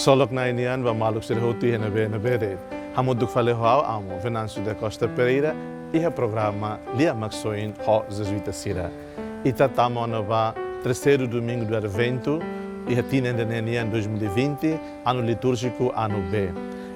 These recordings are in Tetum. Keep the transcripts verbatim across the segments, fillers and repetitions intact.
Ksolok Na'i nian ba maluk sira hotu iha ne'ebé-ne'ebé de'it. Hamutuk fali ho ha'u, Amu Venâncio da Costa Pereira, iha programa Lia Maksoin ho Jezuita sira. Ita tama ona ba terseiru domingu do Adventu, iha tinan ida-ne'e nian dois mil e vinte, ano litúrjiku ano B.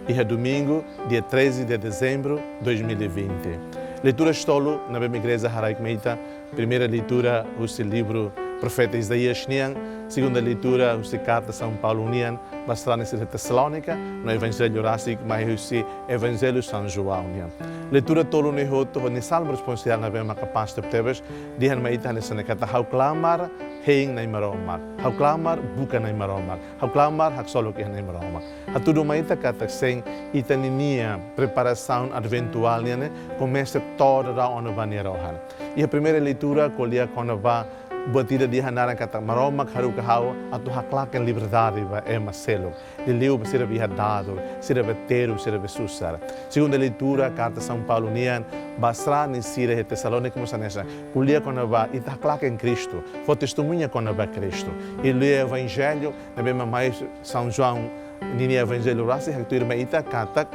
Iha domingu, dia treze de dezembro dois mil e vinte. Leitura tolu ne'ebé ema Igreja haraik mai ita, primeira leitura husi livru Profeta Isaías nian, segunda leitura husi Karta São Paulo nian ba sarani sira Tesalónika, no Evanjellu rasik mai husi Evanjellu São João nian. Leitura tolu ne'e hotu ho nia salmu responsoriál ne'ebé mak kapás tebetebes, dehan mai ita hanesan ne'e katak: Ha'u klamar, hein Na'i Maromak. Ha'u klamar, buka Na'i Maromak. Ha'u klamar, haksolok iha Na'i Maromak. Hatudu mai ita katak sein ita ninia preparasaun adventuál nian ne'e komesa to'o daudaun ona ba nia rohan. Iha primeira leitura ko'alia kona-ba buat ida dehan naran katak Maromak haruka ha'u atu haklaken liberdade ba ema seluk. Liuliu ba sira be iha dadur, sira be teruk, sira be susar. Segunda leitura, Karta São Paulo nian ba sarani sira iha Tesalónika mós hanesan. Ko'alia kona-ba ita haklaken Kristu, fó testemuña kona-ba Kristu. I liuliu Evanjellu, ne'ebé mak mai São João ninia Evanjellu rasik, haktuir mai ita katak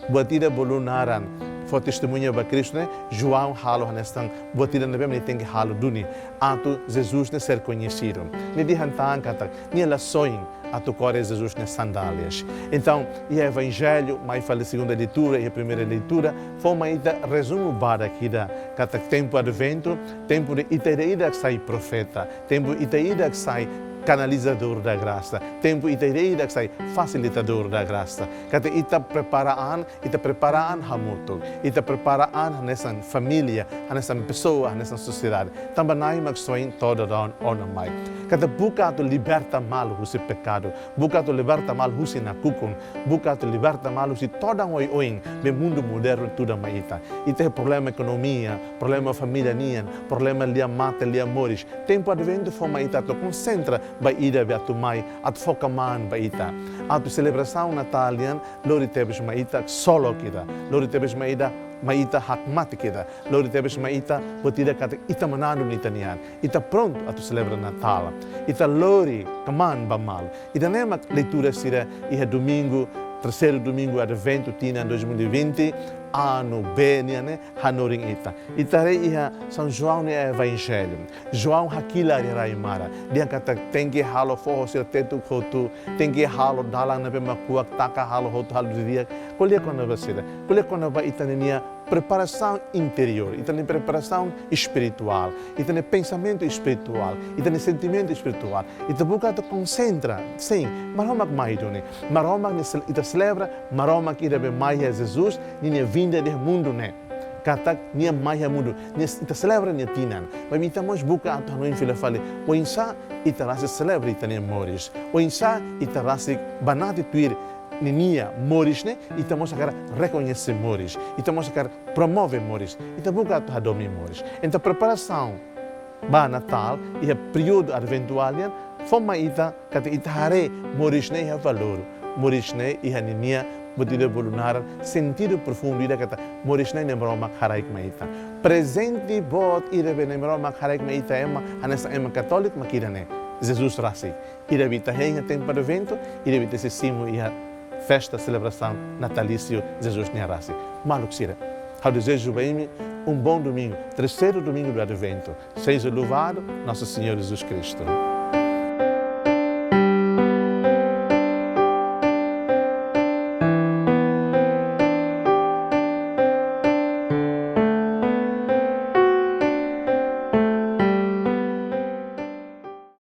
buat ida bolu naran fó testemuña ba Kristu ne'e, João halo hanesan buat ida ne'ebé mak nia tenke halo duni atu Jesus ne'e ser koñesidu. Nia dehan tan katak nia la soin atu kore Jesus nia sandálias. Entaun, iha Evanjellu, mai fali segunda leitura, iha primeira leitura, fó mai ita rezumu badak ida katak tempu Adventu, tempu ne'ebé ita ida-idak sai profeta, tempu ita ida-idak sai canalizador da graça, tempu ita ida-idak sai facilitador da graça. Katak ita prepara an, ita prepara an hamutuk, ita prepara an hanesan família, hanesan pesoa, hanesan sosiedade. Tanba Na'i Maksoin to'o daudaun ona mai. Katak buka atu liberta malu husi pekadu, buka atu liberta malu husi nakukun, buka atu liberta malu husi todan oioin be mundu modernu tuda mai ita. Ita iha problema ekonomia, problema família nian, problema lia mate, lia moris. Tempu Adventu fó mai ita atu konsentra ba ida be atu mai, atu fó kmaan ba ita. Atu selebrasaun Natál nian lori tebes mai ita ksolok ida, lori tebes mai ita, mai ita hakmatek ida, lori tebes mai ita buat ida katak ita manán duni ita-nian. Ita prontu atu selebra Natál. Ita lori kmaan ba malu. Ida-ne'e mak leitura sira iha domingu, terseiru domingu Adventu tinan dois mil e vinte, ano B nian ne'e hanorin ita. Ita haree iha São João nia Evanjellu. João hakilar iha rai-maran. Dehan katak tenke halo foho sira tetuk hotu, tenke halo dalan ne'ebé mak kuak, taka halo hotu, halo didi'ak. Ko'alia kona-ba saida? Ko'alia kona-ba ita ninia preparasaun interiór, ita-nia preparasaun espirituál, ita-nia pensamentu espirituál, ita-nia sentimentu espirituál. Ita buka atu konsentra, sin, Maromak mai duni. Maromak nia sel-, ita selebra Maromak ida be mai iha Jesus ninia vinda iha mundu ne'e. Katak nia mai iha mundu, nia, ita selebra nia tinan. Maibé ita mós buka atu hanoin fila fali oinsá ita rasik selebra ita-nia moris, oinsá ita rasik banati tuir ninia moris ne'e, ita mós hakarak rekoñese moris, ita mós hakarak promove moris, ita buka atu hadomi moris. Entaun preparasaun ba Natál iha períodu adventuál nian fó mai ita katak ita haree moris ne'e iha valór, moris ne'e iha ninia buat ida bolu naran sentidu profundu ida katak moris ne'e Na'i Maromak haraik mai ita. Prezente boot ida be Na'i Maromak haraik mai ita ema, hanesan ema katóliku mak ida-ne'e, Jesus rasik. Ida be ita hein iha tempu Adventu, ida be ita sei simu iha festa selebrasaun natalísiu Jesus nian rasik. Maluk sira, ha'u dezeja ba imi um bom domingo, terceiro domingo do Advento. Seja louvado nosso Senhor Jesus Cristo.